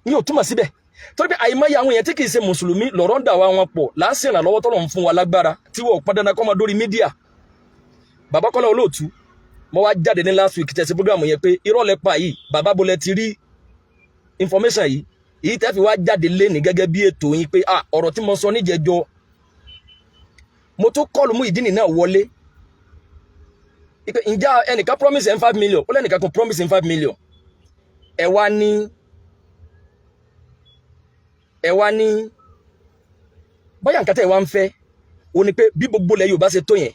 Ní ò túmọ̀ síbẹ̀, torí pé àìmọye àwọn èèyàn tí kì í ṣe mùsùlùmí lọ̀rọ̀ ń dà wá wọn pọ̀ là ń ṣèrànlọ́wọ́ tọ́lọ̀ ń fún wa lágbára tí wọ́n pọn dandan kọ́ máa dórí media. Bàbá Kọ́lá Olóòtú, mo wá jáde ní last week tẹ̀sí program yẹn pé irọ́ lẹ pa yìí. Bàbá, bolẹ̀ ti rí information yìí, èyí tẹ́ fi wá jáde léni gẹ́gẹ́ bí ètò yín pé ah, ọ̀rọ̀ tí mo sọ níjẹjọ, mo tún call Muyideen náà wọlé ipe ǹjẹ́ ẹnìkan promise ẹ̀ 5 million? Ó lẹ́nìkan kan promise ẹ̀ 5 million. Ẹ wá ní bóyá nǹkan tẹ́ ẹ wá ń fẹ́ o ní pé bí gbogbo ilẹ̀ Yorùbá ṣe tó yẹn,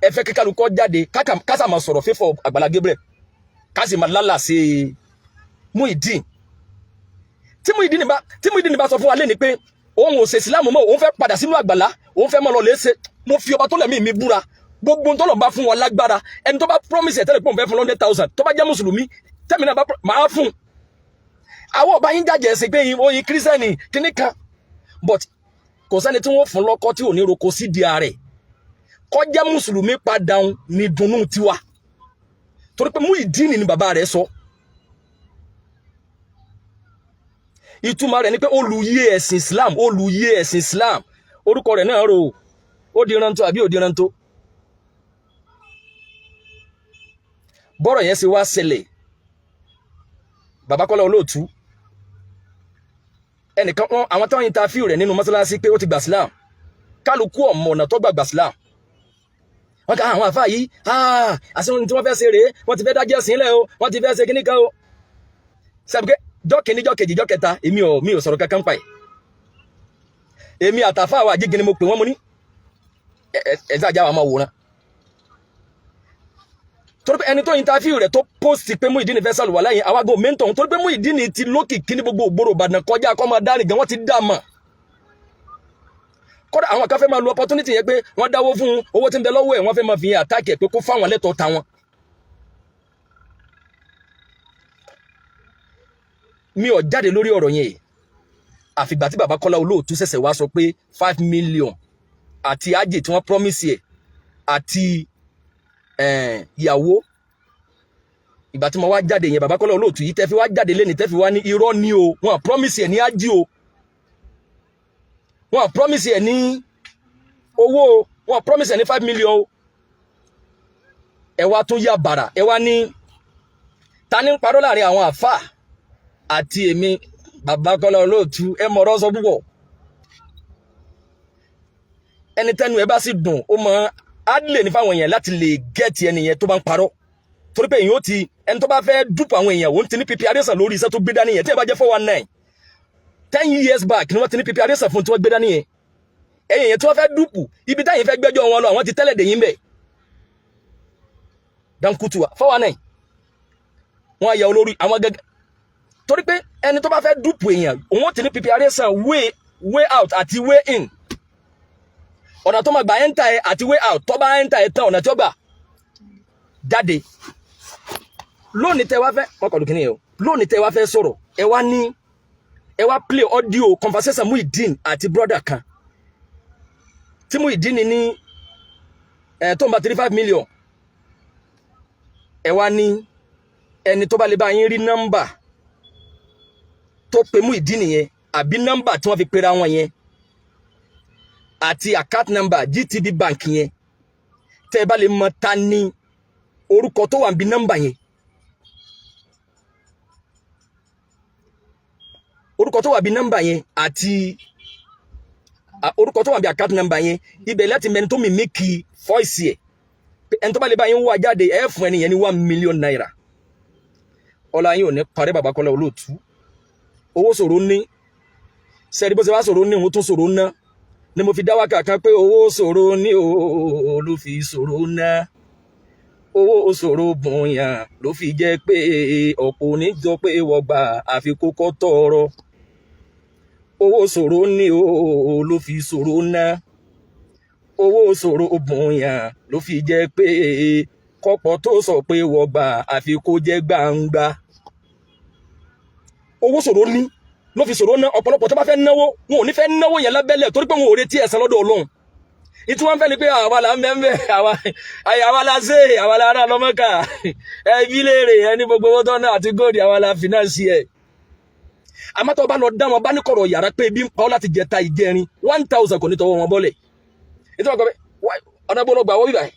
ẹ fẹ́ kí kálukọ́ jáde kásà máa sọ̀rọ̀ fífọ̀ Àgbàlá Gabriel, kásì máa lálà sí Muyideen. Tí Muyideen bá sọ fún wa lẹ́ni pé òun ò ṣe Ìsìlámù mọ́, òun fẹ́ padà sínú Àgbàlá, òun fẹ́ mọ́ lọ lè ṣe, mo fi ọba tó lẹ̀mí mi búra, gbogbo tó lọ bá fún wọn lágbára, ẹni tó bá promise ẹ̀ tẹ́lẹ̀ pé òun fẹ́ fún 100,000, tó bá jẹ́ mùsùlùmí, tẹ́mi náà bá máa fún. Àwọn ọba yín jàjẹ́ ẹ̀sìn pé oyin kírísítẹ́nì kíní kan, but kò sẹ́ni tí wọ́n fún lọ́kọ́ tí ò ní roko sí di ààrẹ. Kó jẹ́ mùsùlùmí padà ní dùnnú tiwa, torí pé Muyideen ni bàbá rẹ̀ sọ. Ìtumọ̀ rẹ̀ ni pé olùyé ẹ̀sìn Islam, olùyé ẹ̀sìn Islam, orúkọ rẹ̀ náà rò ó di rántó àbí ó di rántó. Bọ́rọ̀ yẹn ṣe wá ṣẹlẹ̀, Bàbá Kọ́lá Olóòtú, ẹnìkan wọn àwọn táwọn interview rẹ̀ nínú mọ́sálásí pé ó ti gbà Islam, kálukú ọmọ ọ̀nà tó gbà Islam. Wọ́n ká àwọn àfáà yìí, àṣẹ tí wọ́n fẹ́ ṣe rèé, wọ́n ti fẹ́ dájẹ́ ẹ̀sìn lẹ̀ o, wọ́n ti fẹ́ ṣe kíní kan o. Sẹ́bi jọ́ kìíní, jọ́ kejì, jọ́ kẹta, èmi ò mi ò sọ̀rọ̀ kankan pa ẹ̀. Èmi àtàfà àwọn àjígi ni mo pè wọ́n, mo ní ẹ ṣáàjà wa máa wòran, torí pé ẹni tó interview rẹ̀ tó post pé Muyideen fẹ́ sàlùwà láyìn àwa gan mẹ́ntọ̀, torí pé Muyideen ti lókìkí ní gbogbo ògbóró Ìbàdàn kọjá kọ́ máa dárìn gan, wọ́n ti dá mọ̀. Kódà àwọn kan fẹ́ máa lo opportunity yẹn pé wọ́n dáwó fún owó tí ń bẹ lọ́wọ́ ẹ̀, wọ́n fẹ́ máa fi yẹn attack ẹ̀ pé kó fáwọn lẹ́tọ̀ọ́ ta wọn. Mi ò jáde lórí ọ̀rọ̀ yẹn àfìgbà tí Bàbá Kọ́lá Olóòtú ṣẹ̀ṣẹ̀ wá sọ pé 5 million àti ajé tí wọ́n promise ẹ̀ àti ìyàwó. Ìgbà tí mo wá jáde yẹn, Bàbá Kọ́lá Olóòtú yìí tẹ́ fi wá jáde lẹ́ni, tẹ́ fi wá ní irọ́ ní o, wọ́n promise ẹ̀ ní ajé o, wọ́n promise ẹ̀ ní owó o, wọ́n promise ẹ̀ ní 5 million o. Ẹ wá tún yà bàrà, ẹ wá ní ta ní ń parọ́ láàrin àwọn àfáà àti èmi? Bàbá Kọ́lá Olóòtú, ẹ mọ̀rọ̀ sọ púpọ̀. Ẹni tẹnu ẹ bá sì dùn, ó mọ á lè ní fáwọn èèyàn láti lè get ẹni yẹn tó bá ń parọ́, torí pé èèyàn ó ti ẹni tó bá fẹ́ dúpọ̀ àwọn èèyàn, òun ti ní preparation lórí iṣẹ́ tó gbé dání yẹn. Tí ẹ bá jẹ́ 419, 10 years back ni wọ́n ti ní preparation fún tí wọ́n gbé dání yẹn. Ẹ̀yìn èèyàn tí wọ́n fẹ́ dúpù, ibi táyìn fẹ́ gbẹ́jọ́ wọn lọ, àwọn ti tẹ́lẹ̀ dè yín bẹ̀. Dankutu 419, wọ́n á yẹ olórí àwọn gẹ́gẹ́, torí pé ẹni tó bá fẹ́ dúpù èèyàn, òun ti ní preparation way out àti way in, ọ̀nà tó máa gbà enter ẹ àti way out. Tó bá enter ẹ tán, ọ̀nà tí ó gbà jáde. Lónìí tẹ́ wá fẹ́ wọ́n kọ̀ọ̀dù kìíní yẹn o. Lónìí tẹ́ wá fẹ́ sọ̀rọ̀, ẹ wá ní ẹ wá play audio conversation Muyideen àti brother kan tí Muyideen ní ẹ tó ń bá 35 million. Ẹ wá ní ẹni tó bá lè bá yín rí nọ́mbà tó pe Muyideen yẹn, àbí nọ́mbà tí wọ́n fi pera wọn yẹn, àti account number GTB bank yẹn, tẹ́ ẹ bá lè mọ ta ní orúkọ tó wà níbi nọ́mbà yẹn, orúkọ tó wà bí nọ́mbà yẹn àti orúkọ tó wà bí account number yẹn, ibẹ̀ láti mẹni tó mi mí kí fọ́ìsì ẹ̀. Ẹni tó bá lè bá yín wá jáde, ẹ fún ẹni yẹn ní ₦1 million. Ọlá yín ò ní parẹ́. Bàbá Kọ́lá Olóòtú, owó ṣòro ní sẹ́ẹ̀dí, bó ṣe wá ṣòro ní òun tún ṣòro ná ni mo fi dá wákà kan pé owó ṣòro ní o ló fi ṣòro ná, owó ṣòro bùnyàn, ló fi jẹ́ pé ọ̀pọ̀ oníjọ pé wọ́n gbà àfi kókó tọrọ. Owó ṣòro ní o ló fi ṣòro ná, owó ṣòro bùnyàn, ló fi jẹ́ pé kọ́pọ̀ tó sọ pé wọ́n gbà àfi kó jẹ́ gbangba. Owó ṣòro ní ló fi ṣòro ná. Ọ̀pọ̀lọpọ̀ tó bá fẹ́ náwó, wọn ò ní fẹ́ náwó yẹn lábẹ́lẹ̀, torí pé wọn ò retí ẹ̀san lọ́dọ̀ Ọlọ́run. Ìtú wọn fẹ́ ni pé àwa là ń bẹ́ ń bẹ́, àwa la ṣe, àwa la rà lọ́mọ́kà, ẹbí léèrè ẹni gbogbo owó tọ́nà àti góòdì, àwa la finance ẹ̀. Àmọ́ tó bá lọ dá wọn bá ní kọ̀rọ̀ yàrá pé ebi ń pa ọ́ láti jẹta ìjẹrin, 1,000 kò ní tọwọ́ wọn bọ́lẹ̀. Nítorí wọn kọ pé ọ̀nà gbọ́dọ̀ gbà wọ́ bíbá yìí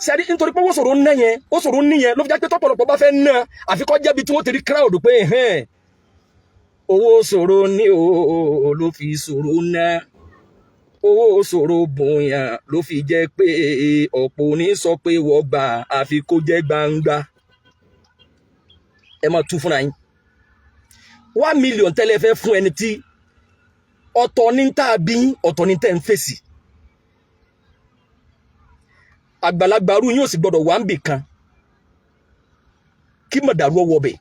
sẹ́rí, nítorí pé owó ṣòro ń ná yẹn, ó ṣòro ń níyẹn ló fi jẹ́ pé tọ́pọ̀lọpọ̀ bá fẹ́ ná, àfikọ́ jẹ́bi tí wọ́n ti rí crowd pé hẹ́n owó ṣòro ní o ló fi ṣòro ná, owó ṣòro bòyàn, ló fi jẹ́ pé ọ̀pọ̀ ò ní sọ pé wọ́n gbà, àfi kó jẹ́ gbangba. Ẹ máa tú fúnra yín. 1 million tẹ́lẹ̀ fẹ́ fún ẹni tí ọ̀tọ̀ ní tá a bí yín, ọ̀tọ̀ ní tẹ́ ń fèsì. Àgbàlagbà arú yín ò sì gbọdọ̀ wà ń bì kan kí mọ̀dàrú ọwọ́ bẹ̀.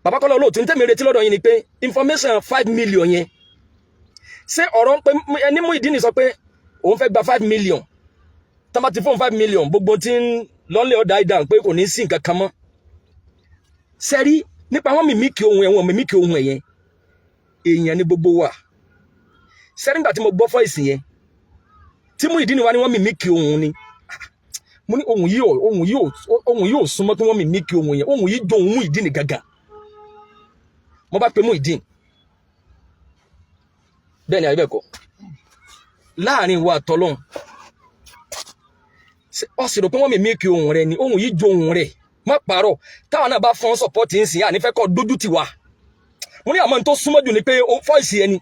Bàbá Kọ́lá Olóòtú, ní tẹ́mi retí lọ́dọ̀ yín ni pé information 5 million yẹn, ṣé ọ̀rọ̀ ń pé ẹni Muyideen sọ pé òun fẹ́ gba 5 million, tá bá ti fóun 5 million, gbogbo tí ń lọ́lẹ̀ ọ̀dà ìdáhùn pé kò ní sí nǹkan kan mọ́? Sẹ́rí nípa wọn mimic ohun ẹ̀, wọn mimic ohun ẹ̀ yẹn, èèyàn ní gbogbo wa. Sẹ́rí nígbà tí mo gbọ́ voice yẹn tí Muyideen wa ni wọ́n mimic ohun ni, mo ní ohun yìí ò ohun yìí ò ohun yìí ò súnmọ́ kí wọ́n mimic ohun yẹn. Ohun yìí jọ ohun Muyideen gàgà. Mo bá pe Muyideen, bẹ́ẹ̀ ni àbí bẹ́ẹ̀ kọ́? Láàrin wa àtọ́lọ́hún, ọ sì rò pé wọ́n mimic ohun rẹ ni? Ohun yìí jọ ohun rẹ, má parọ́. Táwọn náà bá fọ́n support ń sìn, ànífẹ́ kọ́ dójú tì wá. Mo ní àmọ́ n tó súnmọ́ jù ni pé voice ẹni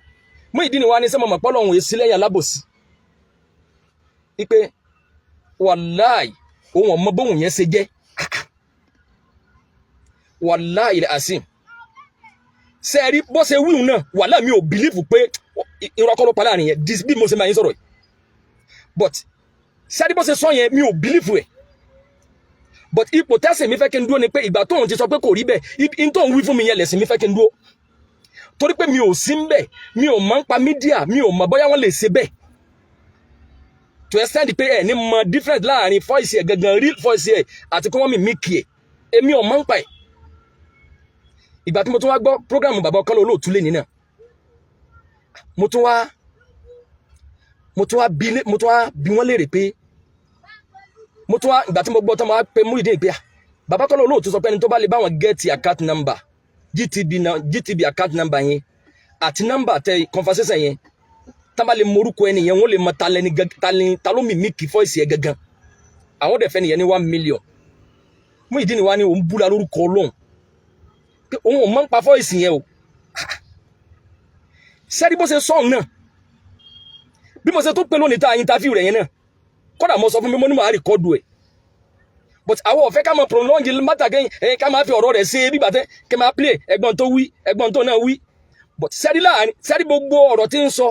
Muyideen wa ní sẹ́mọ̀ mọ̀pọ́ lọ́hùn èsì lẹ́yìn alábòsí ipe wàláì, òun ọmọ bóun yẹn ṣe jẹ́. Wàláì ilẹ̀ asim, sẹ́ẹ̀rí bó ṣe wíwùn náà? Wàláì, mi ò believe pé irọ́ kọ́ ló pa láàrin yẹn bí mo ṣe máa yín sọ̀rọ̀ yìí. But sẹ́ẹ̀rí bó ṣe sọ yẹn, mi ò believe ẹ̀. But ipò tẹ́sìn mi fẹ́ kí n dúró ni pé ìgbà tóun ti sọ pé kò rí bẹ́ẹ̀, in tóun wí fún mi yẹn lẹ̀sìn mi fẹ́ kí n dúró, torí pé mi ò sí ń bẹ̀, mi ò mọ̀ ń pa media, mi ò mọ̀ bóyá wọ́n lè ṣe bẹ́ẹ̀ to extend pé ẹ̀ ní mọ difference láàrin voice ẹ̀ gangan, real voice ẹ̀, àti kí wọ́n mimic ẹ̀. Èmi ò mọ̀ ń pa ẹ̀. Ìgbà tí mo tún wá gbọ́ program bàbá Kọ́lá Olóòtú lé nínà, mo tún wá bí wọ́n léèrè pé mo tún wá, ìgbà tí mo gbọ́ tán, mo wá pe Muyideen pé bàbá Kọ́lá Olóòtú sọ pé ẹni tó bá lè bá wọn get account number GTB na GTB account number yẹn àti number tẹ conversation yẹn, tá bá lè morúkọ ẹni yẹn, wọ́n lè mọ talẹ́ni talẹ́ni ta ló mimic voice yẹn gangan, àwọn dẹ̀ fẹ́ nìyẹn ní 1 million. Muyideen wa ni òun búra lórúkọ Ọlọ́run pé òun ò mọ̀ ń pa voice yẹn o. Sẹ́rí bó ṣe sọ̀n náà, bí mo ṣe tó pé lónìí tá a interview rẹ̀ yẹn náà, kódà mo sọ fún mi, mo ní màá record ẹ̀, but àwọn ò fẹ́ ká máa prolong matter kẹ́yìn ẹ̀, ká máa fi ọ̀rọ̀ rẹ̀ ṣe bí bàtẹ́ kẹ́ máa play ẹ̀gbọ́n tó wí, ẹ̀gbọ́n tó náà wí. But sẹ́rí láàrin, sẹ́rí gbogbo ọ̀rọ̀ tí ń sọ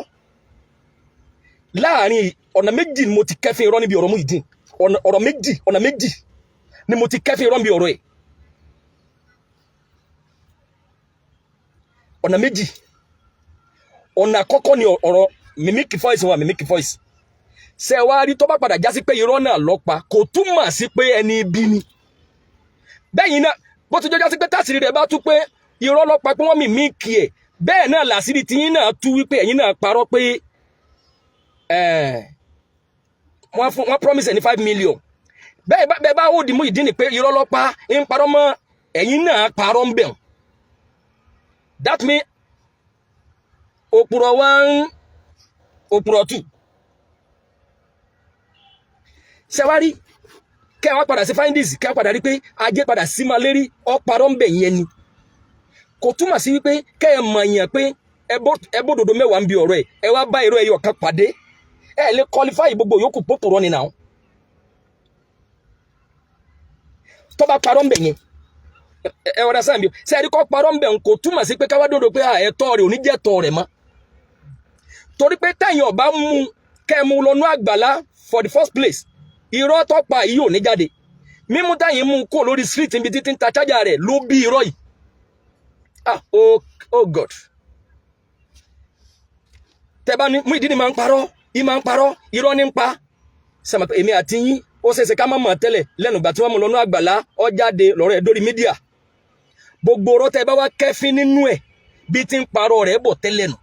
láàrin, ọ̀nà méjì ni mo ti kẹ́fín irọ́ níbi ọ̀rọ̀ Muyideen. Ọ̀rọ̀ méjì, ọ̀nà méjì ni mo ti kẹ́fín irọ́ níbi ọ̀rọ̀ ẹ̀. Ọ̀nà méjì. Ọ̀nà àkọ́kọ́ ni ọ̀rọ̀ mimic voice wa. Mimic voice, ṣe wá rí, tó bá padà já sí pé irọ́ náà lọ pa, kò túmọ̀ sí pé ẹni ibi ni. Bẹ́yìn náà, bó ti jọjá sí pé tásìrì rẹ̀ bá tú pé irọ́ lọ pa, pé wọ́n mimic ẹ̀, bẹ́ẹ̀ náà làṣírí tiyín náà tú wípé ẹ̀yin náà parọ́ pé wọ́n promise ẹ̀ ní 5 million. Bẹ́ẹ̀ bá ó di Muyideen pé irọ́ lọ pa, ń parọ́ mọ́, ẹ̀yin náà parọ́ ń bẹ̀. That mean òpùrọ̀ one, òpùrọ̀ two. Ṣẹwárí kẹ́ wá padà sí findings, kẹ́ wá padà rí pé ajé padà sí máa lérí ọ̀parọ́ ń bẹ̀ yẹn ni. Kò túmọ̀ sí wípé kẹ́ ẹ mọ̀ yẹn pé ẹ bódodo mẹ́wàá ń bi ọ̀rọ̀ ẹ̀, ẹ wá bá irọ́ ẹyọ kan pàdé, ẹ lè qualify gbogbo yòókù pópòrọ́ ni náà. Tó bá parọ́ ń bẹ̀ yẹn, ẹ wọ́n sáà bí ṣe ẹ̀rí kọ́ parọ́ ń bẹ̀, kò túmọ̀ sí pé káwá dòdò pé ẹ̀tọ́ rẹ̀ ò ní jẹ́ tọ́ rẹ̀ mọ́, torí pé tẹ̀yìn ọ̀bá mú kẹ́ ẹ mú lọ́nú àgbàlá for the first place, irọ́ tó pa yìí ò ní jáde. Mímú tẹ̀yìn mú kó lórí street níbi títí ń ta chájà rẹ̀ ló bí irọ́ yìí. Ah, oh, oh God! Tẹ́ bá ní Muyideen máa ń parọ́, ì máa ń parọ́, irọ́ ní ń pa sẹ́mi, èmi àti yín, ó ṣeéṣe ká má mọ̀ tẹ́lẹ̀. Lẹ́nu ìgbà tí wọ́n mú lọ́nú àgbàlá, ó jáde, lọ́rọ̀ ẹ̀ dórí media. Gbogbo ọ̀rọ̀ tẹ́ bá wá kẹ́fín nínú ẹ̀ bí ti ń parọ́ rẹ̀ bọ̀ tẹ́lẹ̀ nù,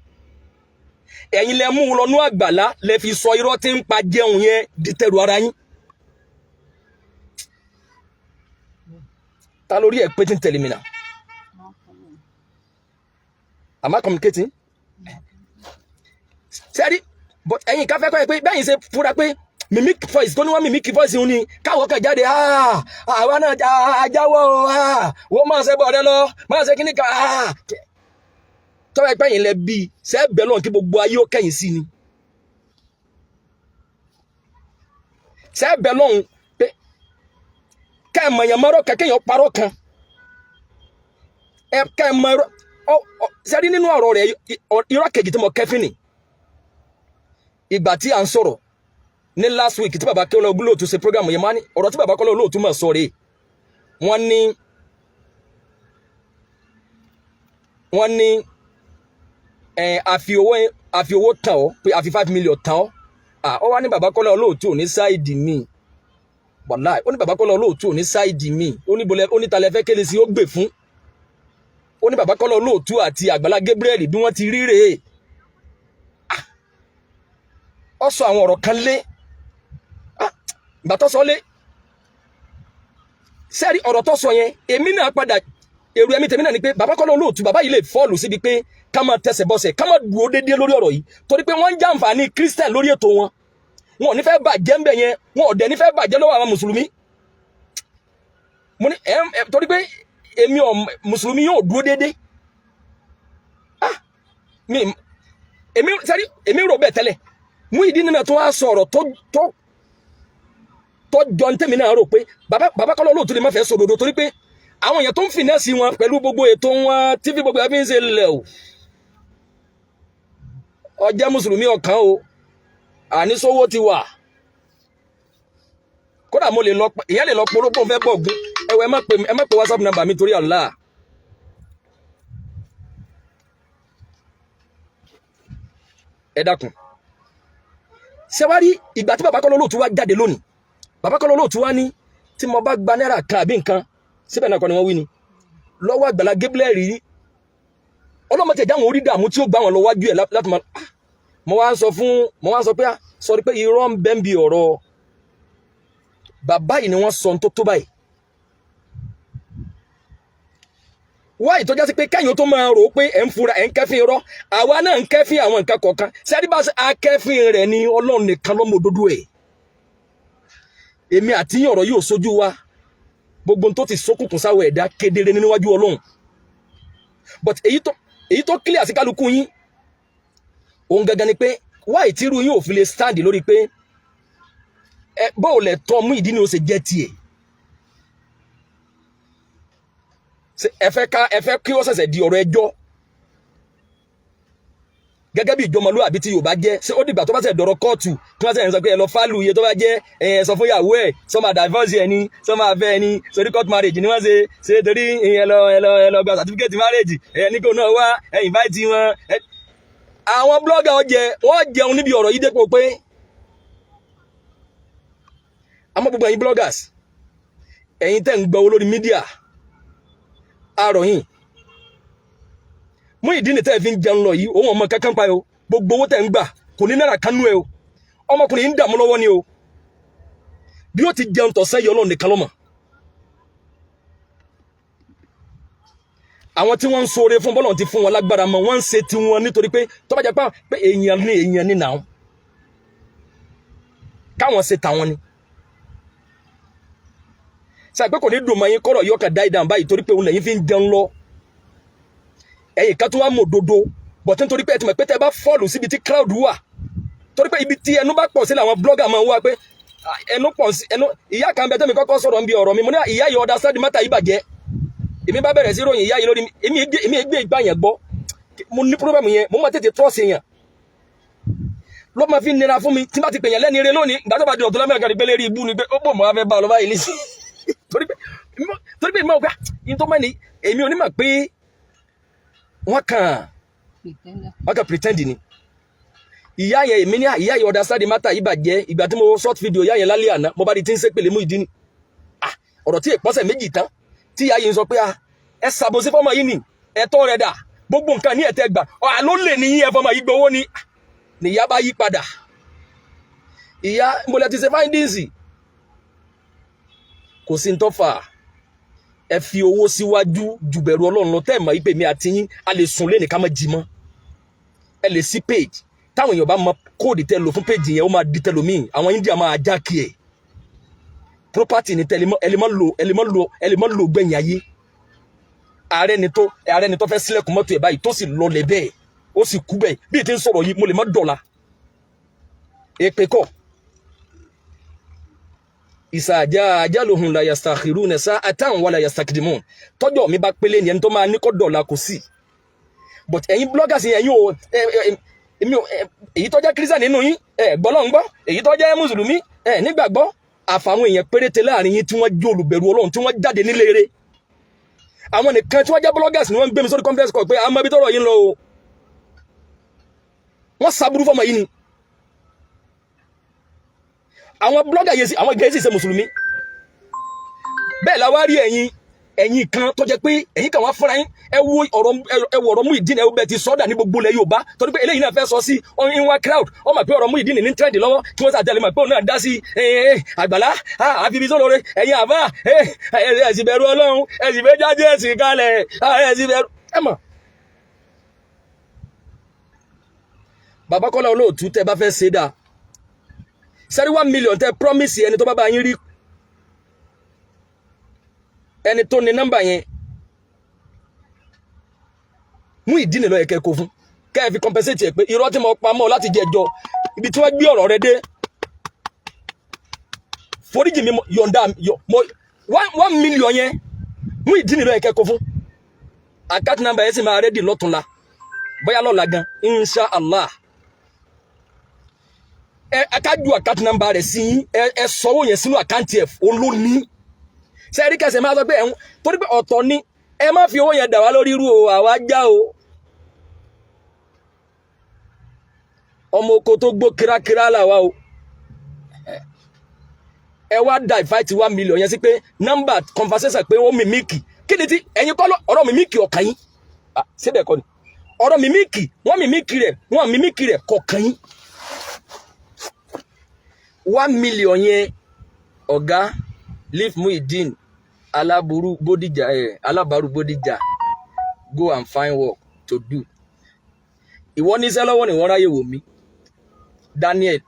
ẹ̀yin lẹ mú un lọ́nú àgbàlá, lẹ fi sọ irọ́ tí ń pa jẹun yẹn di tẹrù ara yín. Ta lórí ẹ̀ pé tí ń tẹ̀lé mi náà? Am I communicating? Sẹ́rí, but ẹ̀yin ká fẹ́ kọ́ ẹ pé bẹ́yìn ṣe fúra pé mimic voice tó ní wọ́n mimic voice ń ní káwọ́ kan jáde, "Ah, àwa náà ajáwọ́ o, ah, wọ́n máa ṣe bọ̀ rẹ lọ, máa ṣe kíní kan." Ah, tọ́wọ́ ẹ pẹ́yìn lẹ bí ṣe é bẹ́ẹ̀ lọ́n kí gbogbo ayé ó kẹ́yìn sí ni, ṣe é bẹ́ẹ̀ lọ́hùn pé kẹ́ ẹ̀ mọ̀yàn mọ́rọ́ kẹ́kẹ́yàn parọ́ kan ẹ kẹ́ ẹ̀ mọ̀ ọ sẹ́rí nínú ọ̀rọ̀ rẹ̀. Irọ́ kejì tí mo kẹ́fín ni ìgbà tí à ń sọ̀rọ̀ ní last week tí baba Kọ́lá Olóòtú ṣe program yẹn, máa ní ọ̀rọ̀ tí baba Kọ́lá Olóòtú máa sọ rèé. Wọ́n ní ẹ àfi owó tàn ọ́ pé àfi 5 million tàn ọ́. Ó wá ní baba Kọ́lá Olóòtú ò ní side mi. Wàláì, ó ní baba Kọ́lá Olóòtú ò ní side mi. Ó ní bolẹ, ó ní talẹ̀ fẹ́ kéde sí ó gbè fún. Ó ní baba Kọ́lá Olóòtú àti Àgbàlá Gabriel bí wọ́n ti rí rèé. Ó sọ àwọn ọ̀rọ̀ kan lé ìgbà tó sọ lé sẹ́rí ọ̀rọ̀ tó sọ yẹn, èmi náà padà èrò ẹ̀mí tèmi náà ni pé bàbá Kọ́lá Olóòtú, bàbá yìí lè fall síbi pé ká máa tẹsẹ̀ bọ́sẹ̀, ká máa dúró déédéé lórí ọ̀rọ̀ yìí, torí pé wọ́n ń jàǹfààní Christian lórí ètò wọn. Wọn ò ní fẹ́ bàjẹ́ ńbẹ̀ yẹn, wọn ò dẹ̀ ní fẹ́ bàjẹ́ lọ́wọ́ àwọn mùsùlùmí. Mo ní ẹ torí pé èmi ò mùsùlùmí yóò dúró déédéé. Ah, mi èmi sẹ́rí, èmi rò bẹ́ẹ̀ tẹ́lẹ̀. Muyideen náà tó wá sọ ọ̀rọ̀ tó jọ ní tèmi náà rò pé bàbá Kọ́lá Olóòtú lè má fẹ́ sọ òdodo, torí pé àwọn èèyàn tó ń finance wọn pẹ̀lú gbogbo ètò wọn tí fi gbogbo ẹ̀ fi ń ṣe lẹ̀ o. Ọjẹ́ mùsùlùmí ọ̀kan o, àníṣówó ti wà. Kódà mo lè lọ, ìyẹn lè lọ porógbó fẹ́ bọ̀ gún ẹwọ. Ẹ má pè WhatsApp number mi torí Allah. Ẹ dákun, ṣé wá rí ìgbà tí bàbá Kọ́lá Olóòtú wá jáde lónìí, bàbá Kọ́lá Olóòtú wá ní tí mo bá gba náírà kan àbí nǹkan síbẹ̀ náà kọ́ ni wọ́n wí ni lọ́wọ́ Àgbàlá Gabriel rí ọlọ́mọ tẹ̀ jáwọn orí dààmú tí ó gbà wọn lọ wájú ẹ̀ láti máa. Mo wá ń sọ pé sọ pé irọ́ ń bẹ́ ń bi ọ̀rọ̀ bàbá yìí ni wọ́n sọ tó tó báyìí wá ìtọ́já sí pé kẹ́yìn tó máa rò ó pé ẹ̀ ń fura, ẹ̀ ń kẹ́fín irọ́. Àwa náà ń kẹ́fín àwọn nǹkan kọ̀ọ̀kan sẹ́rí bá akẹ́fín rẹ̀ ni. Ọlọ́run nìkan ló mọ òdodo ẹ̀. Èmi àti yín, ọ̀rọ̀ yóò sójú wa. Gbogbo tó ti sókùnkùn sáwọ̀ ẹ̀dá kedere níwájú Ọlọ́run. But èyí tó clear sí kálukú yín òun gangan ni pé wá ìtírú yín ò fi lè stand lórí pé ẹ bóò lẹ̀ tọ́ Muyideen ni ó ṣe jẹ́ tiẹ̀. Ẹ fẹ́ kí ó ṣẹ̀ṣẹ̀ di ọ̀rọ̀ ẹjọ́ gẹ́gẹ́ bí ìjọmọlúwàbí tí Yorùbá jẹ́? Ṣé ó dìgbà tó bá ṣẹ̀ dọ̀rọ̀ kóòtù tí wọ́n ṣẹ̀ ń sọ pé ẹ lọ fálù iye tó bá jẹ́, ẹ sọ fún ìyàwó ẹ̀, sọ máa divorce ẹ ní, sọ máa fẹ́ ẹ ní, sórí court marriage ni wọ́n ṣe ṣe, torí ẹ lọ gba certificate marriage ẹ ní kó náà wá ẹ invite wọn. Àwọn blogger ọjẹ wọ́n jẹun níbi ọ̀rọ̀ yìí dépò pé àmọ́ gbogbo ẹ̀yin bloggers, ẹ̀yin tẹ́ ń gbọ́ owó lórí media, àròyìn Muyideen tẹ́ ẹ fi ń jẹun lọ yìí, òun ọmọ kankan pa o. Gbogbo owó tẹ́ ń gbà kò ní náírà kanú ẹ o. Ọmọkùnrin yìí ń dààmú lọ́wọ́ ni o. Bí ó ti jẹun tọ̀sán yìí, Ọlọ́run nìkan ló mọ̀. Àwọn tí wọ́n ń ṣoore fún bọ́lọ̀ ti fún wọn lágbára mọ́, wọ́n ń ṣe tiwọn nítorí pé tó bá jẹ́ pé èèyàn ní èèyàn ní nàá káwọn ṣe tàwọn ni ṣe pé kò ní dùn mọ́ yín kọ́rọ̀ yọkàn dá ìdàn báyìí, torí pé òun lẹ́yìn fi ń jẹun lọ. Ẹ̀yìn kan tó wá mọ̀ òdodo bọ̀ tí nítorí pé ẹ ti mọ̀ pé tẹ́ bá fall síbi tí crowd wà, torí pé ibi tí ẹnu bá pọ̀ sí làwọn blogger máa ń wá pé ẹnu pọ̀ sí ẹnu. Ìyá kan bẹ tẹ́mi kọ́kọ́ sọ̀rọ̀ ń bi ọ̀rọ̀ mi, mo ní ìyá yìí ọ̀dà sáàdì mátà yìí bàjẹ́. Èmi bá bẹ̀rẹ̀ sí ròyìn ìyá yìí lórí èmi gbé ìgbà yẹn gbọ́. Mo ní problem yẹn, mo máa tètè trust yẹn ló máa fi nira fún mi tí bá ti pè yẹn lẹ́ni eré lónìí. Ìgbà tó bá di ọ̀tún lamẹ́ríkà ní pélé rí ibú ni pé ó bò mọ́ afẹ́ bá ọ lọ báyìí ní sí, torí pé ìmọ̀ ọ̀gá yìí tó mọ̀ ní èmi ò ní mọ̀ pé wọ́n kàn pretend ni. Ìyá yẹn, èmi ní ìyá yẹn ọ̀dà sáàdì mátà yìí bàjẹ́. Ìgbà tí mo short video ìyá yẹn lálẹ́ àná, mo bá di tí ń sépèlé Muyideen ni ọ̀rọ̀ tí ìpọ́sẹ̀ méjì tán tí ìyá yìí ń sọ pé ẹ ṣàbòsí fọ́mọ yìí ni, ẹ̀tọ́ rẹ̀ dà, gbogbo nǹkan ní ẹ̀tẹ́ gbà àló lè ní ẹ fọmọ yìí gbowó ni. Nìyá bá yí padà. Ìyá mo lẹ ti ṣe findings, kò sí ń tó fà. Ẹ fi owó síwájú ju bẹ̀rù Ọlọ́run lọ. Tẹ́ ẹ̀ mọ̀ ìpè mi àti yín, a lè sùn lé nìkan má jí mọ́. Ẹ lè sí page, táwọn èèyàn bá mọ code tẹ́ lò fún page yẹn, ó máa di tẹlòmíì. Àwọn India máa já kí ẹ̀. Property ni tẹlẹmọ, ẹ lè má lò, ẹ lè má lò, ẹ lè má lò gbẹ̀yìn ayé. Ààrẹ ni tó fẹ́ sílẹ̀kùn mọ́tò ẹ̀ báyìí, tó sì lọlẹ̀ bẹ́ẹ̀, ó sì kú bẹ́ẹ̀. Bí ètí ń sọ̀rọ̀ yìí, mo lè má dọ̀la. Èpè kọ́ ìsàjà ajaluhum la yastakhiruna sa'atan wala yastakdimun. Tọ́jọ́ mi bá pélé ni ẹni tó máa ní kọ́ dọ̀la kò sí. But ẹ̀yin bloggers yẹn, ẹ̀yin ò ẹ ẹ èmi ò èyí tó jẹ́ Christian nínú yín, ẹ gbọ́ lọ́n gbọ́. Èyí tó jẹ́ mùsùlùmí, ẹ nígbàgbọ́. Àfàwọn èèyàn péréte láàrin yín tí wọ́n jẹ́ olùbẹ̀rù Ọlọ́run, tí wọ́n jáde nílé eré, àwọn nìkan tí wọ́n jẹ́ bloggers ni wọ́n ń gbé mi sórí conference call pé àmọ́ ibi tọ́rọ̀ yín lọ o. Wọ́n sábúrú fọmọ yìí ni. Àwọn blogger yẹn sí, àwọn gẹ̀ẹ́sì ṣe mùsùlùmí bẹ́ẹ̀ la wá rí. Ẹ̀yin kan tó jẹ́ pé ẹ̀yin kan wá fúnra yín, ẹ wo ọ̀rọ̀, ẹ wo ọ̀rọ̀ Muyideen, ẹ wo bẹ́ẹ̀ ti sọ́dà ní gbogbo ilẹ̀ Yorùbá, torí pé eléyìí náà fẹ́ sọ sí ìwọ̀n crowd. Ó mọ̀ pé ọ̀rọ̀ Muyideen ní trend lọ́wọ́, kí wọ́n sàtẹ̀lé mọ̀ pé òun náà dá sí àgbàlá àfibí sólóore. Ẹ̀yin àbá, ẹ sì bẹ̀rù Ọlọ́run, ẹ sì fẹ́ jáde ẹ̀sìn kalẹ̀, ẹ sì bẹ̀rù ẹ mọ̀. Bàbá Kọ́lá Olóòtú, tẹ́ bá fẹ́ ṣe dáa sẹ́rí, 1 million tẹ́ promise ẹni tó bá bá yín rí ẹni tó ní nọ́mbà yẹn, Muyideen ló yẹ kẹ́ kó fún, kẹ́ ẹ fi compensate ẹ pé irọ́ tí mo pa mọ́ láti jẹjọ ibi tí wọ́n gbé ọ̀rọ̀ rẹ dé, foríjì mi, yọ̀ǹda mo 1 million yẹn, Muyideen ló yẹ kẹ́ kó fún. Account number yẹn sì máa ready lọ́túnla, bóyá lọ́la gan, insha Allah. Ẹ akájú account number rẹ̀ sí yín, ẹ sọwọ́ yẹn sínú account ẹ̀ olóní sẹ́ẹ̀rí kẹsẹ̀ máa sọ pé ẹ̀hún, torí pé ọ̀tọ̀ ni. Ẹ má fi owó yẹn dà wá lórí irú o, àwa já o. Ọmọ oko tó gbó kírákírá làwa o. Ẹ wá da ìfáìtì 1 million yẹn sí pé nọ́mbà conversation pé ó mimic. Kí ni tí ẹ̀yin kọ́ ọ̀rọ̀ mimic ọ̀kan yín síbẹ̀ kọ́ ni ọ̀rọ̀ mimic, wọ́n mimic rẹ̀, wọ́n mimic rẹ̀ kọ̀ọ̀kan yín. 1 million yẹn, ọ̀gá, leave Muyideen aláburú Bódìjà, ẹ alábàárù Bódìjà, go and find work to do. Ìwọ níṣẹ́ lọ́wọ́ ni wọ́n ráyè wò mí. Daniel,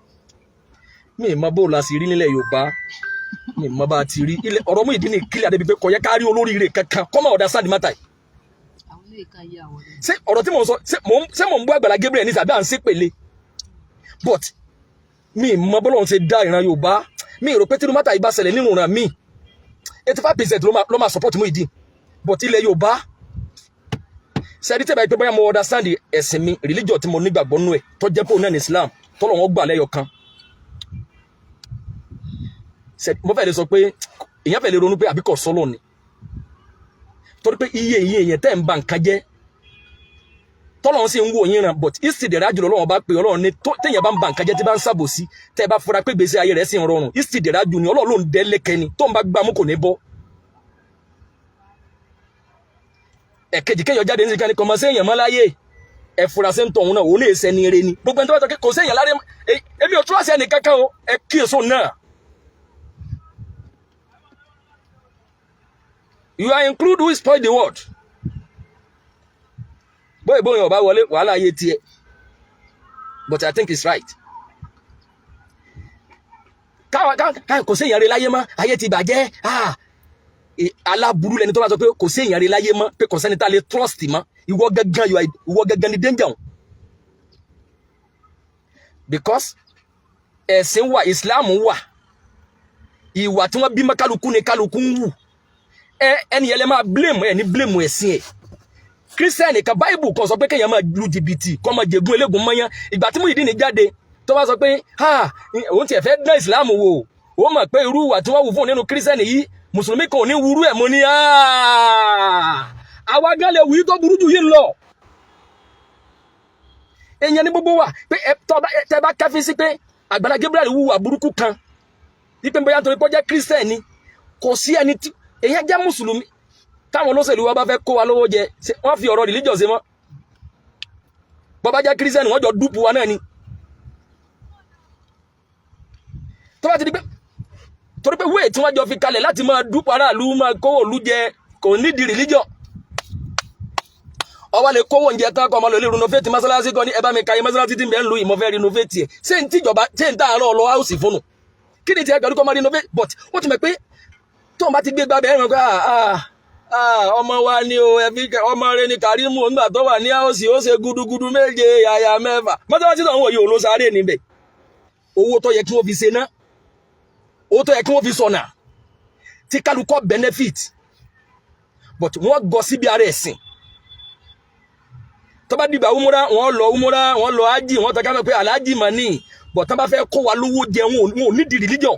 mi ì mọ bó la sì rí nílẹ̀ Yorùbá, mi ì mọ bá a ti rí ilẹ̀. Ọ̀rọ̀ Muyideen ní kílẹ̀ àdébí pé kò yẹ ká rí olóríire kankan kọ́mọ ọ̀dà sáàdì mátà yìí. Àwọn ilé ìka yé àwọn lẹ́nu. Ṣé ọ̀rọ̀ tí mò ń sọ, ṣé mò ń bú Àgbàlá Gabriel ní tàbí à ń ṣépèlé? But mi ì mọ bọ́lọ́run ṣe dá ìran Yorùbá. Mi ì rò pé tí mátà yìí bá ṣẹlẹ̀ nínú ìran mi, 85% ló máa support Muyideen. But ilẹ̀ Yorùbá, sẹ́ẹ̀dí tẹ́bà pé bóyá mo understand ẹ̀sìn mi, religion tí mo nígbàgbọ́ nú ẹ̀ tó jẹ́ pé òun náà ní Islam tọ́lọ̀ wọn gbà lẹ́yọ̀ kan, mo fẹ́ lè sọ pé èèyàn fẹ́ lè ronú pé àbíkọ̀ sọ́lọ̀ ni, torí pé iye èèyàn tẹ́ ń ba nǹkan jẹ́, tọ́lọ́run sì ń wò yín ràn. But ìsìdẹ̀rẹ̀ àjùlọ Ọlọ́run bá pè Ọlọ́run ní téèyàn bá ń ba nǹkan jẹ́, tí bá ń ṣàbòsí, tẹ́ ẹ bá fura pé gbèsè ayé rẹ̀ sì ń rọrùn, ìsìdẹ̀rẹ̀ àjù ni Ọlọ́run ló ń dẹ́ lẹ́kẹ́ ni, tó ń bá gbámú kò ní bọ́. Ẹ̀kejì, kéèyàn jáde ní sìkà ní kọmọ séèyàn mọ́ láyé, ẹ fura sí ń tọ̀ òun náà, òun lè ṣẹni eré ni. Gbogbo ẹni tó bá sọ pé kò séèyàn láyé, èmi ò túrọ̀sì ẹnì kankan o, ẹ kíyèsó náà. You are include who spoil the world. Bóyá ìbóyè ọba wọlé wàhálà ayé tiẹ̀, but I think it's right. Káwa káwa kò séèyàn rí láyé mọ́, ayé ti bàjẹ́. Ah, aláburú lẹni tó bá sọ pé kò séèyàn rí láyé mọ́, pé kò sẹ́ni tá a lè trust mọ́. Ìwọ gangan, ìwọ gangan ni danger o, because ẹ̀sìn wà, Islam wà, ìwà tí wọ́n bí mọ́ kálukú ni kálukú ń wù. Ẹ ẹni yẹn lè máa blame ẹ ní blame ẹ̀sìn ẹ̀. Kírísítẹ́nì kan, báìbù kan sọ pé kéèyàn máa lu jìbìtì, kó máa jẹ̀gún eléégún mọ́yán. Ìgbà tí Muyideen jáde tó bá sọ pé ha, òun tiẹ̀ fẹ́ dán ìsìláàmù wò, ó mọ̀ pé irú ìwà tí wọ́n wù fún nínú kírísítẹ́nì yìí, mùsùlùmí kan ò ní wúrú ẹ̀. Mo ní àwa gan lè wù í tó burú jù yìí lọ. Èèyàn ní gbogbo wa pé tẹ́ bá kẹ́fín sí pé Àgbàlá Gabriel wùwà burúkú kan, wípé bóyá nítorí pé ó jẹ́ kírísítẹ́nì, kò sí ẹni tí èèyàn jẹ́ mùsùlùmí. Táwọn olóṣèlú wa bá fẹ́ kó wa lówó jẹ, wọ́n fi ọ̀rọ̀ religion ṣe mọ́. Bọ́ bá jẹ́ kírísítẹ́nì, wọ́n jọ dúpù wa náà ni. Tó bá ti di pé torí pé wéè tí wọ́n jọ fi kalẹ̀ láti máa dúpù aráàlú, máa kówó òlu jẹ, Kò nídìí religion. Ọwọ́ lè kówó oúnjẹ tán, kọ́ ọmọ lè renovate mọ́sálásí kan ní ẹ bá mi ka iye mọ́sálásí tí ń bẹ ń lu ìmọ̀ fẹ́ renovate ẹ̀. Ṣé n tíjọba, ṣé n tààrọ̀ lọ house fóònù? Kí ni tiẹ̀ pẹ̀lú kọ́ máa renovate? But ó ti mọ̀ pé tóun bá ti gbé gbàgbẹ́ ẹ̀rọ pé, "Ah, ah, ọmọ wa ni o, ẹbí ọmọ rẹ ni Kàrímù. Nígbà tó wà ní house, ó ṣe gudugudu méje, yàyà mẹ́fà." Mọ́sálásí tó ń wọ̀ yìí ò ló sáré níbẹ̀. Owó tó yẹ kí wọ́n fi ṣe ná, owó tó yẹ kí wọ́n fi sọ̀nà tí kálukọ́ benefit, but wọ́n gọ síbi ara ẹ̀sìn. Tó bá dìgbà umura, wọ́n lọ umura, wọ́n lọ ájì, wọ́n tọ́ka pé aláàjì mà ní. But tán bá fẹ́ kó wa lówó jẹ, wọn ò nídìí religion.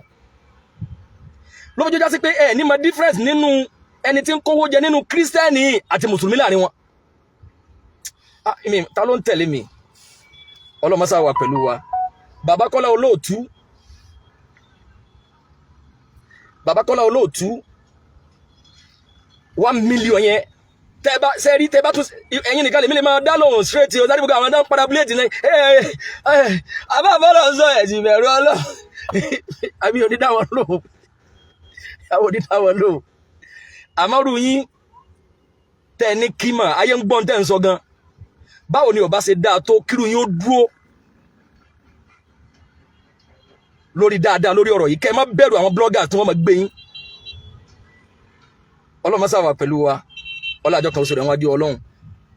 Ló fi jọjá sí pé ẹ ní ma difference nínú ẹni tí ń kówó jẹ nínú kírísítẹ́nì àti mùsùlùmí láàrin wọn. Ah, mi ta ló ń tẹ̀lé mi? Ọlọ́mọsá wà pẹ̀lú wa. Bàbá Kọ́lá Olóòtú, Bàbá Kọ́lá Olóòtú, 1 million yẹn, tẹ́ bá sẹ́rí, tẹ́ bá tún ẹ̀yin nìkan lèmi lè máa dá lóhùn straight o. Sáré gbogbo àwọn tó ń padà bíléèdì náà, ẹ ẹ àbá àbọ̀lọ̀ ń sọ ẹ̀sìn ìbẹ̀rù ọlọ́ àbí onídàwọn lóhùn, àwọn onídàwọn lóhùn. Àmọ́rù yín tẹ́ ní kímọ̀ ayé ń gbọ́n tẹ́ ń sọ gan. Báwo ni ó bá ṣe dáa tó kírú yín ó dúró lórí dáadáa lórí ọ̀rọ̀ yìí, kẹ́ ẹ má bẹ̀rù àwọn bloggers tí wọ́n máa gbé yín. Ọlọ́run sáwà pẹ̀lú wa. Ọlọ́àjọ kan oṣù rẹ̀ wájú Ọlọ́run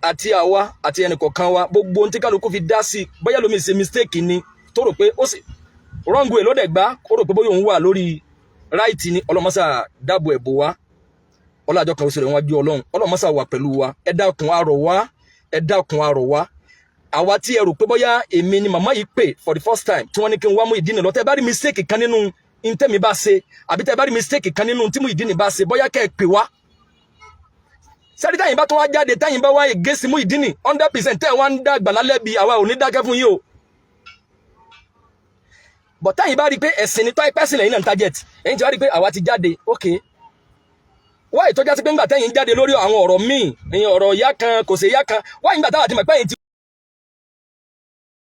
àti àwa àti ẹnì kọ̀ọ̀kan wa. Gbogbo ohun tí kálukú fi dá sí, bóyá lómi ṣe mistake ni, tó rò pé ó sì wrong way ló dẹ̀ gbá, ó rò pé bóyá òun wà lórí right ni, ọlọ́mọṣà dáàbò ẹ̀bò wa. Ọlọ́àjọ kan oṣù rẹ̀ wájú Ọlọ́run. Ọlọ́mọṣà wà pẹ̀lú wa. Ẹ dákun, arọ̀ wá. Ẹ dákun, arọ̀ wá. Àwa tí ẹ rò pé bóyá èmi ni màmá yìí pè for the first time tí wọ́n ní kí n wá Muyideen lọ, tẹ́ bá rí mistake kan nínú ntẹ́mi bá ṣe, àbí tẹ́ bá rí mistake kan nínú tí Muyideen bá ṣe, bóyá kẹ́ ẹ pè wá sẹ́rí. Táyìn bá tó wá jáde, táyìn bá wá against Muyideen 100%, tẹ́ ẹ wá ń dàgbà lálẹ́ bí àwa ò ní dákẹ́ fún yín o. But táyìn bá rí i pé ẹ̀sìn ni, tọ́ pẹ́sìn lẹ́yìn náà ń target, ẹ̀yin tí wá rí i pé àwa ti jáde, ok, wá ìtọ́já sí pé ńgbà tẹ́yìn jáde lórí àwọn ọ̀rọ̀ míì ní ọ̀rọ̀ ìyá kan kò sí ìyá kan wá, ìgbà táwa ti mọ̀ pé ẹ̀yin ti